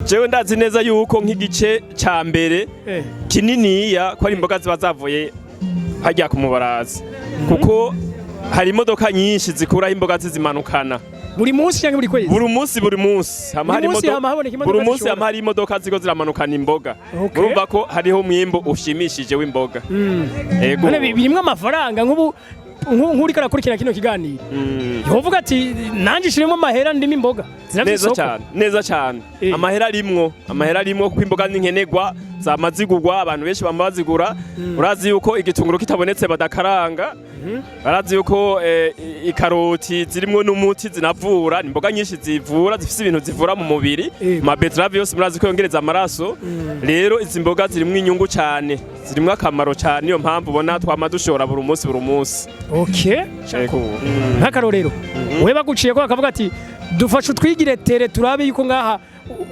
Jewe ndazi neza yuko nk'igice ca mbere kininiya ko ari imboga ziba zavuye hajya ku mubarazi, kuko hari imodoka nyinshi zikuraho imboga zizimanukana. Buri munsi cyangwa buri kwezi? Buri munsi, buri munsi hama Buri hari munsi hama haboneka imodoka buri munsi zishora. hama hari imodoka ziko ziramanukana imboga. Urumva ko hariho umwimbu ushimishije w'imboga. Ego. None birimwo amafaranga? Nk'ubu nk'uriko arakurikira kino kiganiro yovuga ati: "Nanjye shiremo amahera, ndimo imboga zirafise Neza isoko." cyane, neza cyane. Amahera arimwo, amahera arimwo, kuko imboga ni nkenerwa, zama zigurwa, abantu benshi bama bazigura. Urazi yuko igitunguru kitabonetse badakaranga, barazi yuko ikaroti zirimwo n'umuti, zinavura. Ni imboga nyinshi zivura, zifise ibintu zivura mu mubiri. Ma betterave yose murazi ko yongereza amaraso. Rero izi mboga zirimwo inyungu cyane, zirimwo akamaro cyane. Niyo mpamvu ubona twama dushora buri munsi, buri munsi. Ego. Nk'akarorero, we baguciye ko bakavuga ati: "Dufashe utwigire tere, turabe yuko ngaha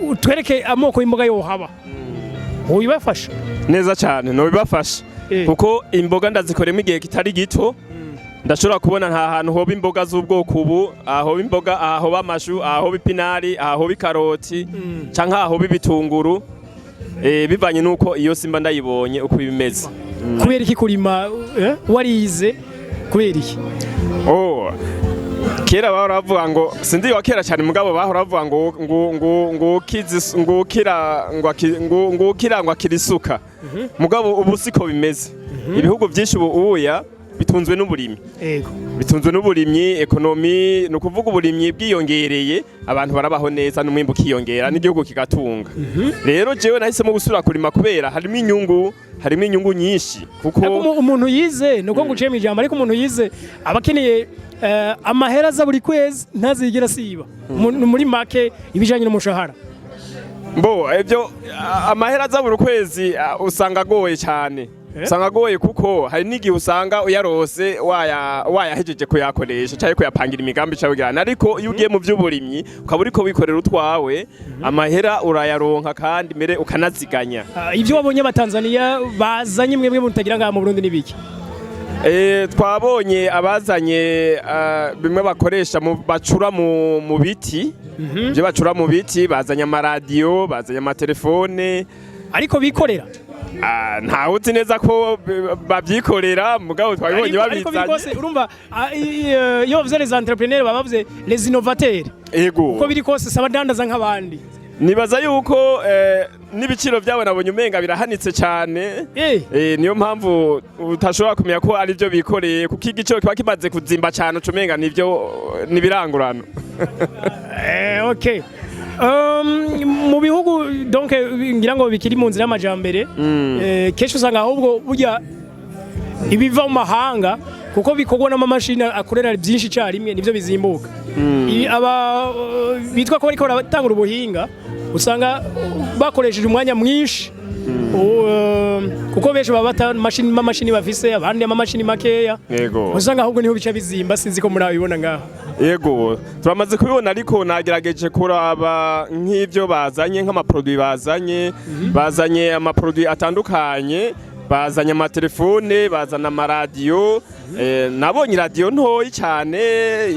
utwereke amoko y'imboga yohaba," ubibafasha? Neza cyane, nobibafasha, kuko imboga ndazikoremo igihe kitari gito. Ndashobora kubona nta hantu hoba imboga z'ubwoko ubu, aha hoba imboga, aha hoba amashu, aha hoba ipinari, aha hoba ikaroti, canke aha hoba ibitunguru, bivanye n'uko iyo simba ndayibonye uko bimeze. Kubera iki kurima, warize? Kubera iki? Oh, kera bahora bavuga ngo, sindi wa kera cyane, mugabo bahora bavuga ngo ukizi ngo ukira ngo ngo ukira ngo akirisuka. Mugabo ubu siko bimeze. Ibihugu byinshi ubu uya bitunzwe n'uburimyi. Bitunzwe n'uburimyi, économie, ni ukuvuga uburimyi bwiyongereye, abantu barabaho neza, n'umwimbu ukiyongera, n'igihugu kigatunga. Rero jewe nahisemo gusubira kurima kubera harimo inyungu, harimo inyungu nyinshi kuko Ariko umuntu yize, nuko nguciye mu ijambo, ariko umuntu yize aba akeneye amahera aza buri kwezi, ntazigera asiba. Muri make, ibijanye n'umushahara. Mbo ibyo amahera aza buri kwezi, usanga agoye cyane. Usanga agoye kuko hari n'igihe usanga uyarose wayahejeje kuyakoresha cyangwa kuyapangira imigambi cyangwa kugira. Ariko iyo ugiye mu by'uburimyi, ukaba uriko wikorera utwawe, amahera urayaronka kandi mbere ukanaziganya. Ah, ibyo wabonye abatanzaniya bazanye mwebwe mutagira ngaha mu Burundi n'ibiki? Twabonye abazanye bimwe bakoresha bacura mu biti, ibyo bacura mu biti, bazanye amaradiyo, bazanye amatelefone. Ariko bikorera? Ah, ntawe uzi neza ko babyikorera, mugabo twabibonye Ariko biri babizanye. kose, urumva, iyo bavuze les entrepreneurs, baba bavuze les innovateurs. Uko biri kose si abadandaza nk'abandi. Nibaza yuko n'ibiciro byabo nabonye umenga birahanitse cyane. Niyo mpamvu utashobora kumenya ko ari byo bikoreye, kuko igiciro kiba kimaze kuzimba cyane, uca umenga nibyo nibirangurano. Okay. Mu bihugu donc ngira ngo bikiri mu nzira y'amajambere, kenshi usanga ahubwo burya ibiva mu mahanga, kuko bikorwa n'amamashini akorera byinshi icyarimwe, nivyo bizimbuka. Aba bitwa ko bariko baratangura ubuhinga, usanga bakoresheje umwanya mwinshi, kuko benshi baba bata amamashini bafise, abandi amamashini makeya. Usanga ahubwo niho bica bizimba. Sinzi ko murabibona ngaho. Yego, turamaze kubibona, ariko nagerageje kuraba nk'ibyo bazanye, nk'ama produits bazanye. Bazanye ama produits atandukanye, bazanye amatelefone, bazana amaradiyo. Nabonye iradiyo ntoyi cyane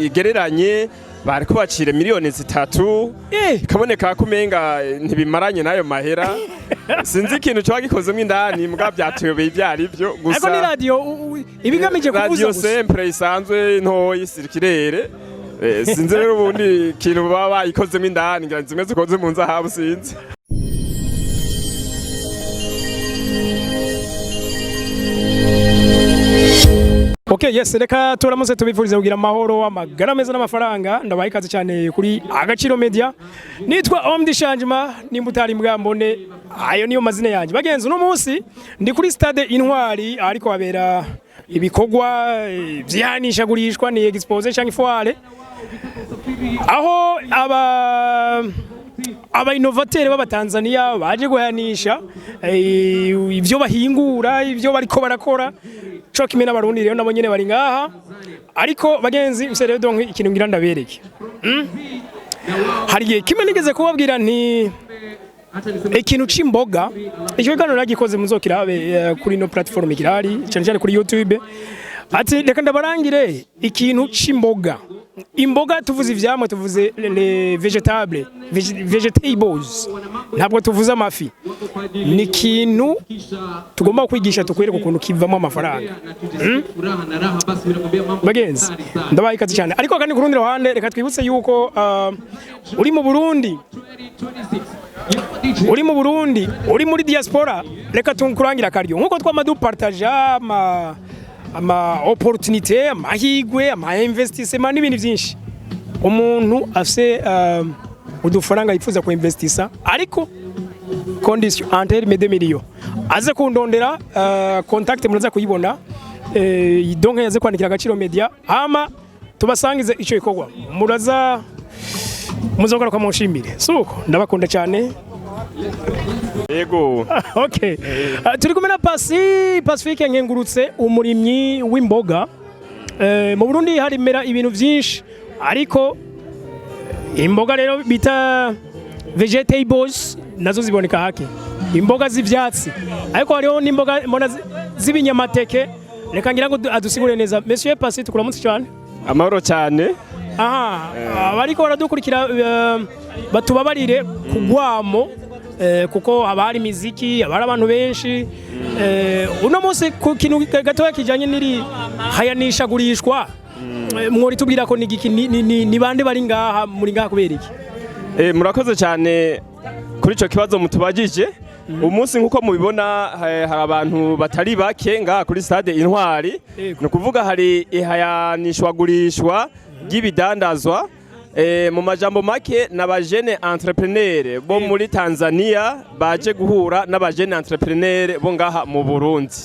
igereranye, bariko bacira miliyoni 3. Kaboneka ko umenga ntibimaranye n'ayo mahera. Sinzi ikintu coba gikozemo indani, mbwa byatuyobeye ibyo ari byo gusa. Ariko ni radiyo ibigamije kuvuza Radiyo gusa. Simple, isanzwe, ntoyi, circulaire. Sinzi rero ubundi ikintu baba bayikozemo indani, ngira zimwe zikoze mu nzahabu, sinzi. Okay, yes, reka turamutse, tubifurize kugira amahoro, amagara meza n'amafaranga. Ndabaha ikaze cyane kuri Agaciro Media. Nitwa Omdi Shanjima, nimba utari mbwambone, ayo niyo mazina yanjye. Bagenzi, uno munsi ndi kuri stade Intwari, ariko habera ibikorwa vy'ihanishagurishwa, ni exposé cyangwa foire, aho aba innovateurs b'abatanzania baje guhanisha ibyo bahingura, ibyo bariko barakora, co kimwe n'abarundi. Rero nabo nyene bari ngaha. Ariko bagenzi, mse rero, donc ikintu ngira ndabereke. Hari igihe kimwe nigeze kubabwira nti ikintu c'imboga, icyo kiganiro nagikoze, muzokirabe kuri no platform kirahari, cyane cyane kuri YouTube. Ati reka ndabarangire ikintu c'imboga. Imboga tuvuze ivyamwa, tuvuze les vegetables, vegetables, ntabwo tuvuze amafi. Ni ikintu tugomba kwigisha, tukwereka ukuntu kivamo amafaranga. Bagenzi, ndabaha ikaze cyane. Ariko kandi ku rundi ruhande, reka twibutse yuko uri mu Burundi, uri muri diaspora, reka tukurangira akaryo nkuko twama dupartaja ama opportunité, amahigwe, ama investissement n'ibindi byinshi. Umuntu afise udufaranga yifuza ku investisa, ariko condition en terme de millions, aze kundondera. Contact muraza kuyibona. Donc yaze kwandikira Agaciro Media, hama tubasangize ico gikorwa. Muraza muzogaruka munshimire. Suko ndabakunda cyane. Yego. Okay. Turi kumwe na Pasi Pacifique Nkengurutse, umurimyi w'imboga. Mu Burundi harimera ibintu byinshi, ariko imboga rero bita vegetables nazo ziboneka hake, imboga z'ivyatsi, ariko hariho n'imboga mbona z'ibinyamateke. Reka ngira ngo adusigure neza. Monsieur Pasi, tukuramutse cyane. Amahoro cyane. Aha abariko baradukurikira batubabarire kugwamo, kuko haba hari imiziki, haba hari abantu benshi. Uno munsi ku kintu gatoya kijanye n'iri hayanishagurishwa, mwori tubwira ko nigiki, ni bande bari ngaha, muri ngaha kubera iki? Murakoze cyane kuri icyo kibazo mutubagije. Umunsi nk'uko mubibona, hari abantu batari bake ngaha kuri stade Intwari. Ni ukuvuga hari ihayanishwagurishwa ry'ibidandazwa. Mu majambo make, n'abajene entrepreneur bo muri Tanzania baje guhura n'abajene entrepreneur bo ngaha mu Burundi.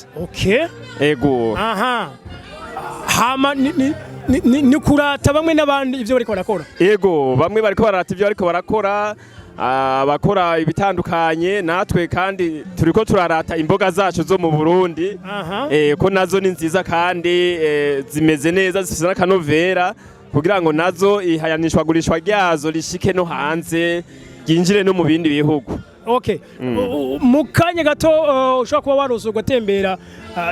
Ego. Aha hama ni kurata bamwe n'abandi ivyo bariko barakora. Ego, bamwe bariko barata ibyo bariko barakora, abakora ibitandukanye, natwe kandi turiko turarata imboga zacu zo mu Burundi. Ko nazo ni nziza kandi zimeze neza, zifise n'akanovera, kugira ngo nazo ihayanishwagurishwa ryazo rishike no hanze, ryinjire no mu bindi bihugu. Okay. Mu kanya gato, ushobora kuba warose ugatembera,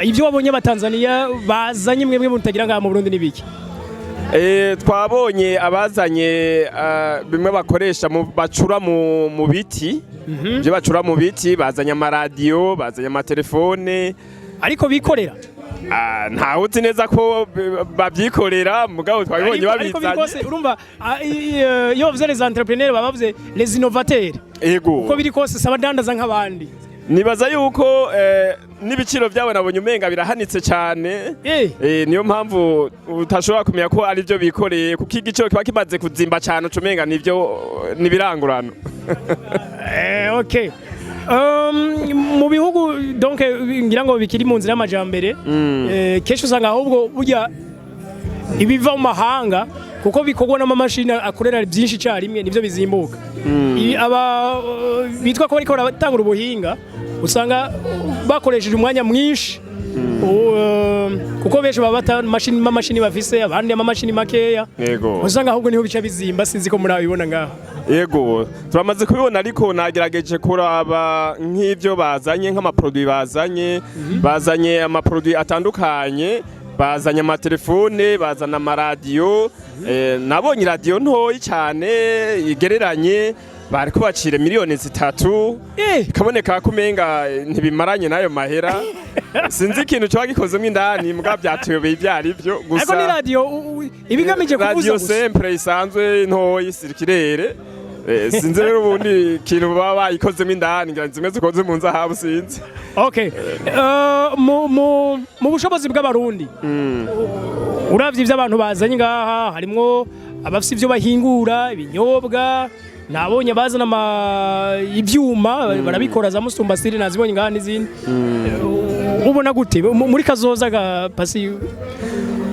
ibyo wabonye abatanzania bazanye mwebwe mutagira ngaha mu Burundi n'ibiki? Twabonye abazanye bimwe bakoresha bacura mu biti, ibyo bacura mu biti, bazanye amaradiyo, bazanye amatelefone. Ariko bikorera? Ah, ntawe uzi neza ko babyikorera, mugabo twabibonye Ariko biri babizanye. kose urumva, iyo bavuze les entrepreneurs, baba bavuze les innovateurs. Uko biri kose saba dandaza nk'abandi. Nibaza yuko n'ibiciro byabo nabonye umenga birahanitse cyane. Niyo mpamvu utashobora kumenya ko ari byo bikoreye, kuko igiciro kiba kimaze kuzimba cyane, uca umenga nibyo nibirangurano. Okay. Mu bihugu donc ngira ngo bikiri mu nzira y'amajambere, kenshi usanga ahubwo burya ibiva mu mahanga, kuko bikorwa n'amamashini akorera byinshi icyarimwe, nivyo bizimbuka. Aba bitwa ko bariko baratangura ubuhinga, usanga bakoresheje umwanya mwinshi, kuko benshi baba bata mamashini bafise, abandi amamashini makeya. Usanga ahubwo niho bica bizimba. Sinzi ko murabibona ngaho. Yego, turamaze kubibona, ariko nagerageje kuraba nk'ibyo bazanye, nk'ama produits bazanye. Bazanye ama produits atandukanye, bazanye amatelefone, bazana amaradiyo. Nabonye iradiyo ntoyi cyane igereranye bariko bacira miliyoni 3. Kaboneka ko umenga ntibimaranye n'ayo mahera. Sinzi ikintu coba gikozemo indani, mbwa byatuyobeye ibyo ari byo gusa. Ariko ni radiyo ibigamije kuvuza Radiyo gusa. Simple isanzwe ntoyi circulaire. Sinzi rero ubundi ikintu baba bayikozemo indani, ngira zimwe zikoze mu nzahabu, sinzi. Okay. Mu bushobozi bw'abarundi, uravye ivyo abantu bazanye ngaha, harimwo abafise ivyo bahingura, ibinyobwa, nabonye bazana ivyuma barabikora, za musumbasiri nazibonye ngaha n'izindi. Ubona gute muri kazoza ga Pasi?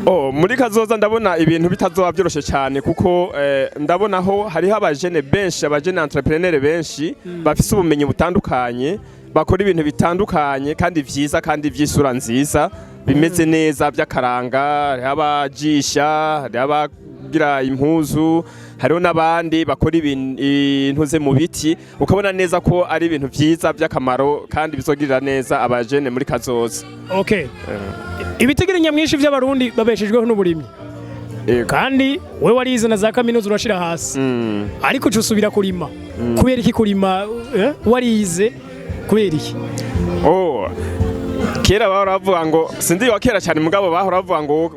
Oh, muri kazoza ndabona ibintu bitazoba byoroshe cyane, kuko ndabona aho hariho abajene benshi, abajene entrepreneur benshi bafise ubumenyi butandukanye, bakora ibintu bitandukanye kandi vyiza kandi vy'isura nziza, bimeze neza, by'akaranga. Hariho abajisha, hariho abagira impuzu. Hariho n'abandi bakora ibintu ze mu biti, ukabona neza ko ari ibintu vyiza by'akamaro kandi bizogirira neza abajene muri kazoza. Okay, ibitigiri nyamwinshi by'Abarundi babeshejweho n'uburimyi. Kandi we warize na za kaminuza urashira hasi, ariko uca usubira kurima. Kubera iki kurima, warize? Kubera iki? Oh. Kera bahora bavuga ngo, sindi wa kera cyane, mugabo bahora bavuga ngo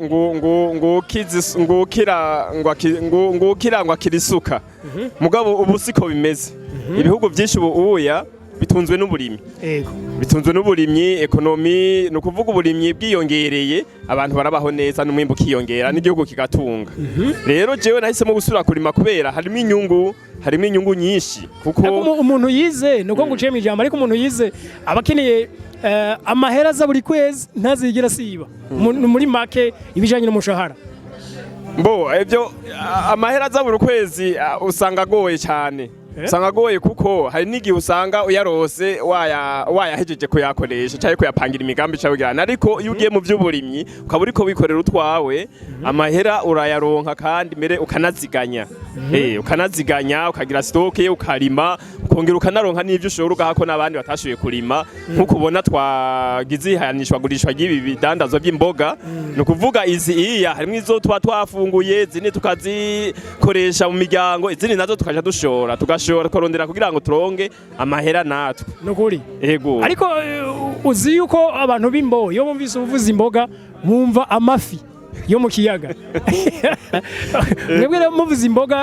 ngo ukira ngo akira isuka. Mugabo ubu siko bimeze. Ibihugu byinshi ubu uya bitunzwe n'uburimyi. Bitunzwe n'uburimyi, économie, ni ukuvuga uburimyi bwiyongereye, abantu barabaho neza, n'umwimbu ukiyongera, n'igihugu kigatunga. Rero jewe nahisemo gusubira kurima kubera harimo inyungu nyinshi kuko Ariko umuntu yize, nuko nguciye mu ijambo, ariko umuntu yize aba akeneye amahera aza buri kwezi, ntazigera asiba. Muri make, ibijanye n'umushahara. Mbo ibyo amahera aza buri kwezi, usanga agoye cyane. Usanga agoye kuko hari n'igihe usanga uyarose wayahejeje kuyakoresha cyangwa kuyapangira imigambi cyangwa kugira, ariko iyo ugiye mu by'uburimyi ukaba uriko wikorera utwawe, amahera urayaronka kandi mbere ukanaziganya, ukanaziganya, ukagira stock, ukarima, ukongera ukanaronka n'ibyo ushobora ugahako n'abandi batashoboye kurima. Nk'uko ubona twagize ihanishwa gurishwa ry'ibi bidandazwa by'imboga, ni ukuvuga izi iya harimo izo tuba twafunguye, izindi tukazikoresha mu miryango, izindi nazo tukaja dushora, tugashora, tukarondera kugira ngo turonge amahera natwe. Nukuri. Ego. Ariko uzi yuko abantu b'imbo iyo bumvise ubuvuza imboga bumva amafi yo mu kiyaga. Mwebwe rero muvuza imboga,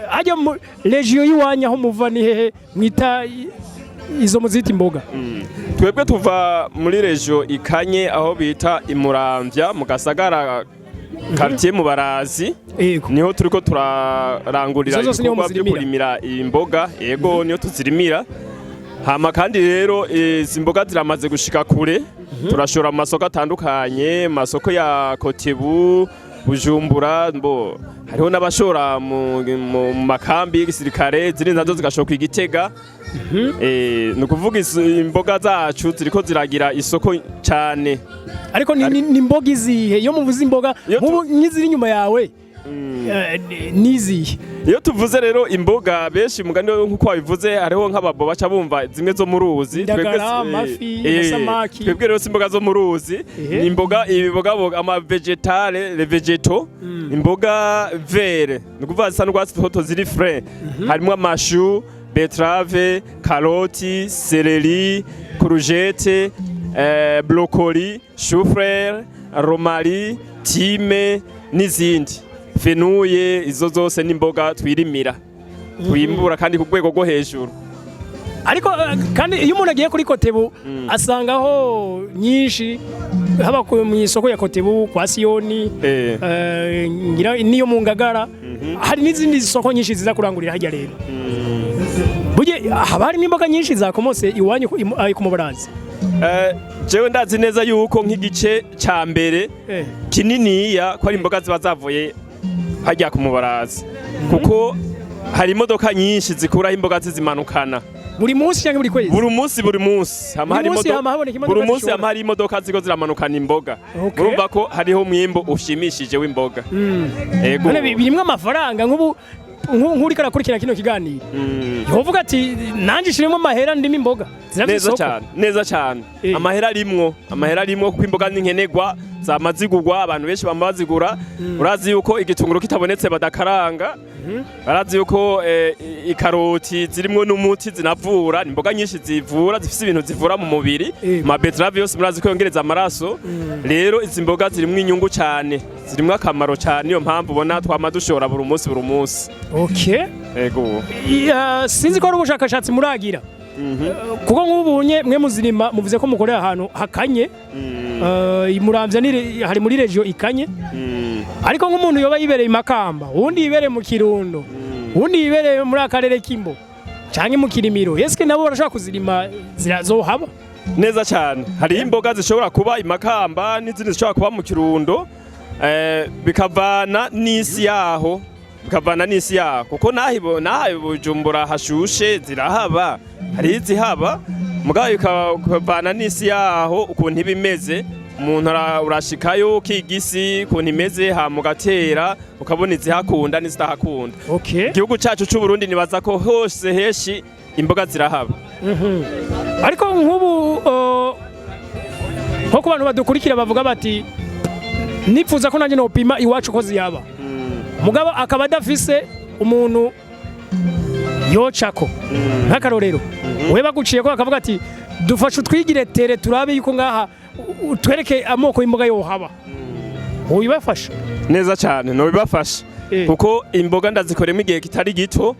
hajya mu région y'iwanyu aho muva ni hehe mwita izo muzita imboga? Twebwe tuva muri région Ikanye, aho bita Imuramvya, mu gasagara, quartier mu Barazi. Niho turiko turarangurira Izo zose niho ibikorwa byo muzirimira? Kurimira imboga, yego, niyo tuzirimira. Hama kandi rero izi mboga ziramaze gushika kure, turashora mu masoko atandukanye, mu masoko ya Kotebu, Bujumbura, mbo hariho n'abashora mu makambi y'igisirikare, izindi nazo zigashoka i Gitega. Ni ukuvuga imboga zacu ziriko ziragira isoko cyane. Ariko ni imboga izihe iyo muvuze imboga? Nk'ubu nk'iziri inyuma yawe, nizihe? Iyo tuvuze rero imboga, benshi mugani nk'uko wabivuze, hariho nk'ababo baca bumva zimwe zo mu ruzi. Indagara, amafi, amasamaki. Twebwe rero si imboga zo mu ruzi. Ni imboga, ibibogaboga, ama végétales, les végétaux, imboga vert, ni ukuvuga zisa n'urwatsi rutoto, ziri frais. Harimo amashu, betterave, karoti, céleri, courgette, brocoli, chou-fleur, romarin, thym n'izindi, fenouil. Izo zose n'imboga twirimira, twimbura kandi ku rwego rwo hejuru. Ariko kandi iyo umuntu agiye kuri Kotebu asangaho nyinshi, haba mu isoko ya Kotebu kwa Siyoni, ngira niyo mu Ngagara, hari n'izindi soko nyinshi ziza kurangurira hajya. Rero burya haba harimo imboga nyinshi zakomotse iwanyu ku Mubarazi? Jewe ndazi neza yuko nk'igice ca mbere kininiya ko ari imboga ziba zavuye hajya ku Mubarazi, kuko hari imodoka nyinshi zikuraho imboga zizimanukana. Buri munsi cyangwa buri kwezi? Buri munsi, buri munsi hama Buri hari munsi hama haboneka imodoka buri munsi zishora. Hama hari imodoka ziko ziramanukana imboga. Urumva ko hariho umwimbu ushimishije w'imboga. Ego. None birimwo amafaranga? Nk'ubu nk'uriko arakurikira kino kiganiro yovuga ati: "Nanjye nshiremo amahera, ndimo imboga zirafise Neza isoko." cyane, neza cyane. Amahera arimwo, amahera arimwo, kuko imboga ni nkenerwa, zama zigurwa, abantu benshi bama bazigura. Urazi yuko igitunguru kitabonetse badakaranga, barazi yuko ikaroti zirimwo n'umuti zinavura, ni imboga nyinshi zivura, zifise ibintu zivura mu mubiri. Ma betterave yose murazi ko yongereza amaraso. Rero izi mboga zirimwo inyungu cyane, zirimwo akamaro cyane, niyo mpamvu ubona twama dushora buri munsi, buri munsi. Ego. Sinzi ko ari ubushakashatsi muragira, kuko nk'ubu nye mwe muzirima, muvuze ko mukorera ahantu hakanye. Muramvya hari muri région ikanye, ariko nk'umuntu yoba yibereye i Makamba, uwundi yibereye mu Kirundo, uwundi yibereye muri akarere k'Imbo canke mu Kirimiro, eske nabo barashobora kuzirima, zirazohaba? Neza cyane. Hariho imboga zishobora kuba i Makamba n'izindi zishobora kuba mu Kirundo, bikavana n'isi yaho, bikavana n'isi yaho, kuko naho i Bujumbura hashushe zirahaba, hariho izihaba, mugabo bikavana n'isi yaho ukuntu iba imeze. Umuntu urashikayo ukiga isi ukuntu imeze, hama ugatera, ukabona izihakunda n'izitahakunda. Igihugu cacu c'u Burundi nibaza ko hose henshi imboga zirahaba. Ariko nk'ubu nko ku bantu badukurikira bavuga bati: "Nipfuza ko nanjye nopima iwacu ko ziyaba," mugabo akaba adafise umuntu yocako nk'akarorero, we baguciye ko bakavuga ati: "Dufashe utwigire tere turabe yuko ngaha utwereke amoko y'imboga yohaba," ubibafasha? Neza cyane, nobibafasha, kuko imboga ndazikoremo igihe kitari gito.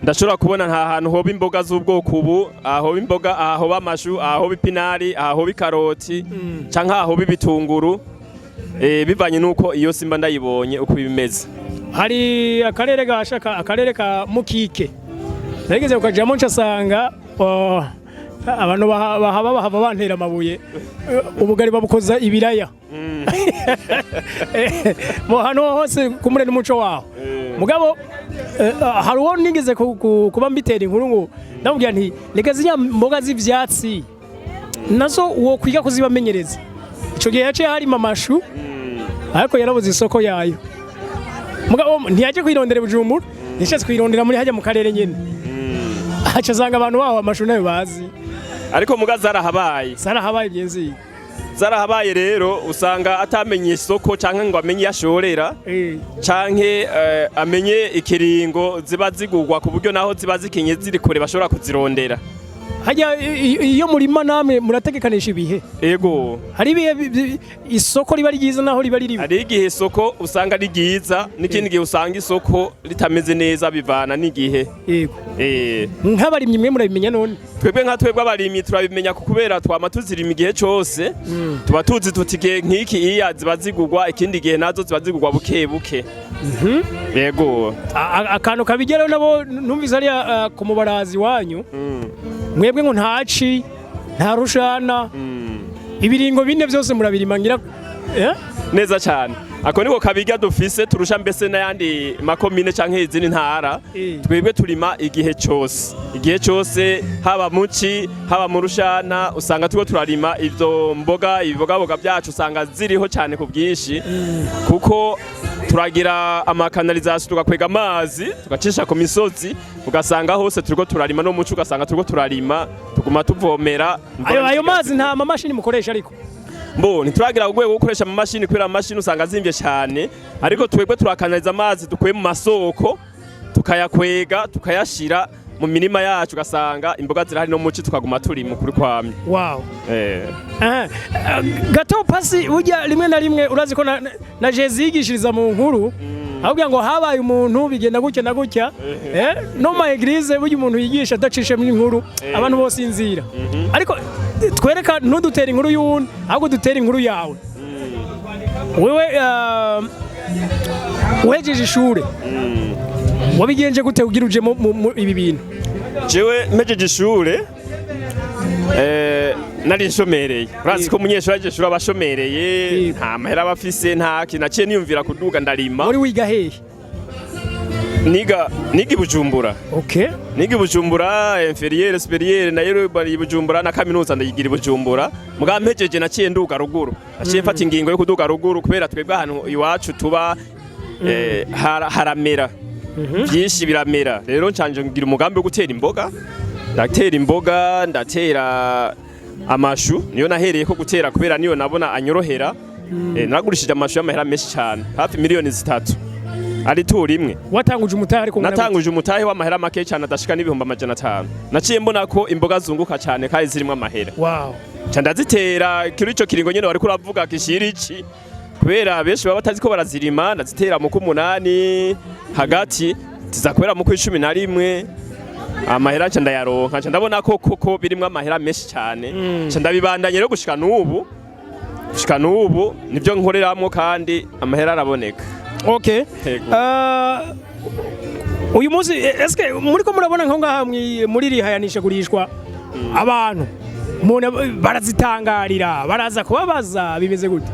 Ndashobora kubona nta hantu hoba imboga z'ubwoko ubu, aha hoba imboga, aha hoba amashu, aha hoba ipinari, aha hoba ikaroti, canke aha hoba ibitunguru, bivanye n'uko iyo simba ndayibonye uko bimeze. Hari akarere gashaka, akarere ka Mukike narigeze kukajamo, ncasanga abantu bahaba bahava bantera amabuye. Ubugari babukoza ibiraya. Mu hantu hose kumure n'umuco waho. Mugabo hari uwo nigeze kuba mbitera inkuru, ngo ndamubwira nti: "Reka ziriya mboga z'ivyatsi nazo wo kwiga kuzibamenyereza." Ico gihe yaciye harima amashu, ariko yarabuze isoko yayo. Mugabo ntiyaje kwirondera i Bujumbura, yashatse kwirondera muri hajya mu karere nyene, aca asanga abantu baho amashu nayo bazi. Ariko muga zarahabaye. Zarahabaye byenzi. Zarahabaye. Rero usanga atamenye isoko canke ngo amenye iyo ashorera, canke amenye ikiringo ziba zigurwa, ku buryo naho ziba zikinye ziri kure bashobora kuzirondera. Hajya iyo murima namwe murategekanisha ibihe? Ego. Hari ibihe isoko riba ryiza naho riba riribi? Hari igihe isoko usanga ari ryiza, n'ikindi gihe usanga isoko ritameze neza, bivana n'igihe. Nk'abarimyi mwe murabimenya none? Twebwe nka twebwe abarimyi turabimenya, kubera twama tuzirima igihe cose, tuba tuzi tuti igihe nk'iki iya ziba zigurwa, ikindi gihe nazo ziba zigurwa buke buke. Yego. Akantu kabigeraho nabo numvise hariya ku mubarazi wanyu, mwebwe ngo ntaci nta rushana, ibiringo bine byose murabirima ngira, eh? Neza cyane, ako niko kabirya dufise turusha mbese n'ayandi makomine canke izindi ntara. Twebwe turima igihe cose, igihe cose, haba muci, haba mu rushana, usanga turiko turarima ivyo mboga. Ibibogaboga byacu usanga ziriho cyane ku bwinshi, kuko turagira ama canalisation, tugakwega amazi tugacisha ku misozi, ugasanga hose turiko turarima. No muci ugasanga turiko turarima, tuguma tuvomera. Ayo mazi nta mamashini mukoresha ariko? Mbo ntituragira urwego rwo gukoresha amamashini, kubera amamashini usanga azimvye cyane, ariko twebwe turakanaliza amazi dukuye mu masoko, tukayakwega, tukayashira mu mirima yacu, ugasanga imboga zirahari no muci tukaguma turima ukuri kwamye. Gato pasi burya rimwe na rimwe urazi ko na Jezi yigishiriza mu nkuru, ahubwo ngo habaye umuntu bigenda gutya na gutya, no ma église burya umuntu yigisha adacishemo inkuru abantu bose inzira. Ariko twereka, ntudutere inkuru y'uwundi, ahubwo dutere inkuru yawe wewe. Uhejeje ishure wabigenje gute kugira uje mu ibi bintu? Jewe mpejeje ishure, nari nshomereye. Urazi ko umunyeshuri ahejeje ishure aba ashomereye, nta mahera aba afise, nta kintu. Naciye niyumvira kuduga ndarima. Wari wiga hehe? Niga i Bujumbura. Niga i Bujumbura inférieur, supérieur nayo bari i Bujumbura, na kaminuza ndayigira i Bujumbura. Mugabo mpejeje naciye nduga ruguru, naciye mfata ingingo yo kuduga ruguru, kubera twebwe ahantu iwacu tuba haramera byinshi, biramera. Rero ncanje ngira umugambi wo gutera imboga, ndatera imboga, ndatera amashu. Niyo nahereye ko gutera, kubera niyo nabona anyorohera. Naragurishije amashu y'amahera menshi cyane, hafi miliyoni 3 ari turi imwe. Watanguje umutahe ariko ungana gute? Natanguje umutahe w'amahera make cyane adashika n'500,000. Naciye mbona ko imboga zunguka cyane kandi zirimo amahera. Ca ndazitera kuri ico kiringo nyene wariko uravuga gishira iki, kubera benshi baba batazi ko barazirima. Ndazitera mu k'umunani hagati, ziza kubera mu kw'11, amahera nca ndayaronka. Nca ndabona ko koko birimwo amahera menshi cyane, nca ndabibandanya rero gushika n'ubu nibyo nkoreramwo kandi amahera araboneka. Yego. Uyu munsi eske muriko murabona nko ngaha muri rihayanisha gurishwa, abantu barazitangarira, baraza kubabaza, bimeze gute?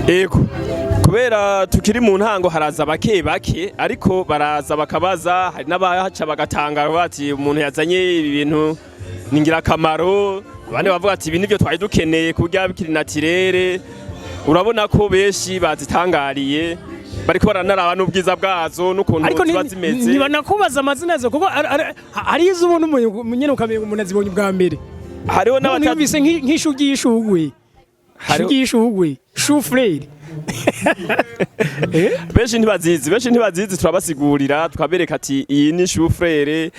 Ego, kubera tukiri mu ntango haraza bake bake, ariko baraza bakabaza. Hari n'abahaca bagatangara bati: "Umuntu yazanye ibi bintu ni ingirakamaro." Abandi bavuga ati: "Ibi nivyo twari dukeneye kurya bikiri naturel." Urabona ko benshi bazitangariye, bariko baranaraba n'ubwiza bwazo n'ukuntu Ariko ziba zimeze. Ntibanakubaza amazina yazo, kuko hari izo ubona umuntu nyene ukamenya umuntu azibonye ubwa mbere. Hariho Umuntu n'abata yumvise nk'ishu ry'ishugwe, ishu ry'ishugwe, chou-fleur. Benshi ntibazizi, benshi ntibazizi. Turabasigurira, tukabereka ati: "Iyi ni chou-fleur,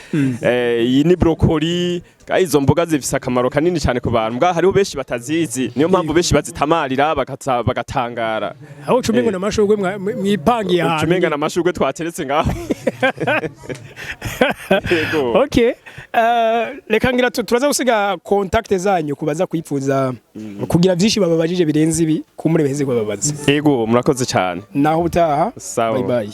iyi ni brocoli." Kandi izo mboga zifise akamaro kanini cyane ku bantu. Mbwa hariho benshi batazizi, niyo mpamvu benshi bazitamarira, bagatangara. Aho ucumengo n'amashugwe mwipangiye ahantu. Ucumenga n'amashurwe twateretse ngaho. Yego. Okay. Reka ngira turaza gusiga contact zanyu kubaza kwipfuza kugira vyinshi bababajije birenze ibi, kumure beheze kubabaza. Yego, murakoze cyane. Naho utaha. Sawa. Bye bye.